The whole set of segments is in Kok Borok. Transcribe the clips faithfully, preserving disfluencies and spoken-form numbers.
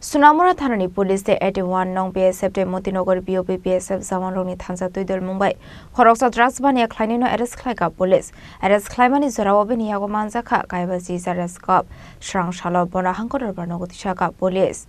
Sonamura thanani police tei eighty one nong B S F tei Motinagar B O P B S F jawanrokni thansa twi dolmung bai khoroksa drugs baniya khlainwino arrest khlaikha police. Arrest khlaimani jorao bini yago manjakha kaiba G H R S cup. Srang salo bono hangko dorbar nogo tisakha police.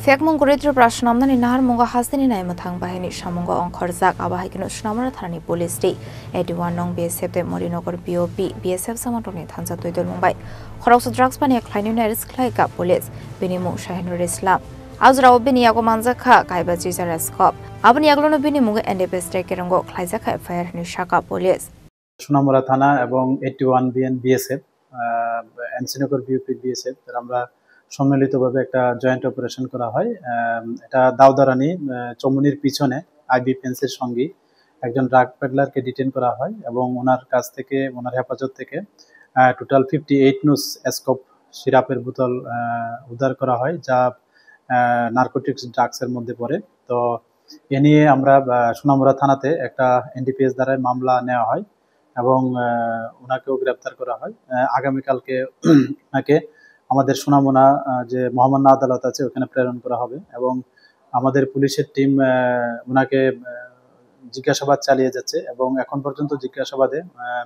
Phekmung kwrwi Tripura swnamnani naharmungo hasteni naimwthang bahini samungo ongkhorjak, abo hai kheno Sonamura thanani police tei eighty one nong B S F tei Motinagar B O P B S F jawanrokni thansa twi dolmung bai khoroksa drugs baniya khlainwino arrest khlaikha police. Bini mung Shahinur Islam. A jorao bini yago manjakha kaiba G H R S cup. Aboni yagulono bini mungo N D P S tei kerongo khlaijakha F I R hinwi sakha police. Sonamura থানা এবং eighty one BN BSF, আহ, এমসিনগর BOP BSF, তারা আমরা সম্মিলিতভাবে একটা joint operation করা হয়। আহ, এটা দাউদারানি, আহ, চমুনির পিছনে আইবি ফেন্সির সঙ্গী একজন ড্রাগ পেডলারকে ডিটেন করা হয় এবং ওনার কাছ থেকে, ওনার হেফাজত থেকে, আহ, টোটাল ফিফটি এইট নুস স্কোপ সিরাপের বোতল, আহ, উদ্ধার করা হয়, যা, আহ, নার্কোটিক্স ড্রাগসের মধ্যে পড়ে। তো এ নিয়ে আমরা, আহ, সোনামুড়া থানাতে একটা এনডিপিএস ধারায় মামলা নেওয়া হয় এবং, আহ, ওনাকেও গ্রেপ্তার করা হয়। আহ, আগামীকালকে ওনাকে আমাদের সোনামুড়া, আহ, যে মহামান্য আদালত আছে, ওখানে প্রেরণ করা হবে এবং আমাদের পুলিশের টিম, আহ, ওনাকে, আহ, জিজ্ঞাসাবাদ চালিয়ে যাচ্ছে এবং এখন পর্যন্ত জিজ্ঞাসাবাদে, আহ,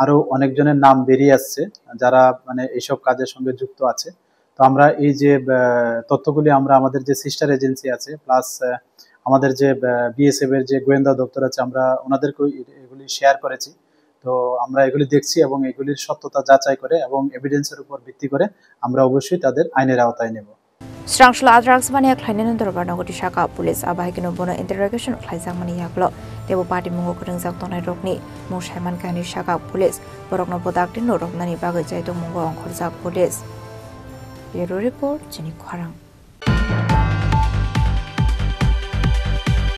আরো অনেকজনের নাম বেরিয়ে আসছে, যারা মানে এইসব কাজের সঙ্গে যুক্ত আছে। তো আমরা এই যে, আহ, তথ্যগুলি আমরা আমাদের যে সিস্টার এজেন্সি আছে, প্লাস, আহ, আমাদের যে, আহ, বিএসএফ এর যে গোয়েন্দা দপ্তর আছে, আমরা ওনাদেরকেও এ-, এগুলি শেয়ার করেছি। তো আমরা এগুলি দেখছি এবং এগুলির সত্যতা যাচাই করে এবং এভিডেন্সের উপর ভিত্তি করে আমরা অবশ্যই তাদের আইনের আওতায় নেব। Srangshla drugs baniya khlainani dorbar nogo tisakha police, abo hai kheno bono interrogation khlaijakmani yagulo teibo party mungo kwrwngjak tongnairokni mung saimankha hinwi sakha police. Borokno bodak tino romnani bagwi chai tongmungo ongkhorjak police. Bureau report, chini khorang.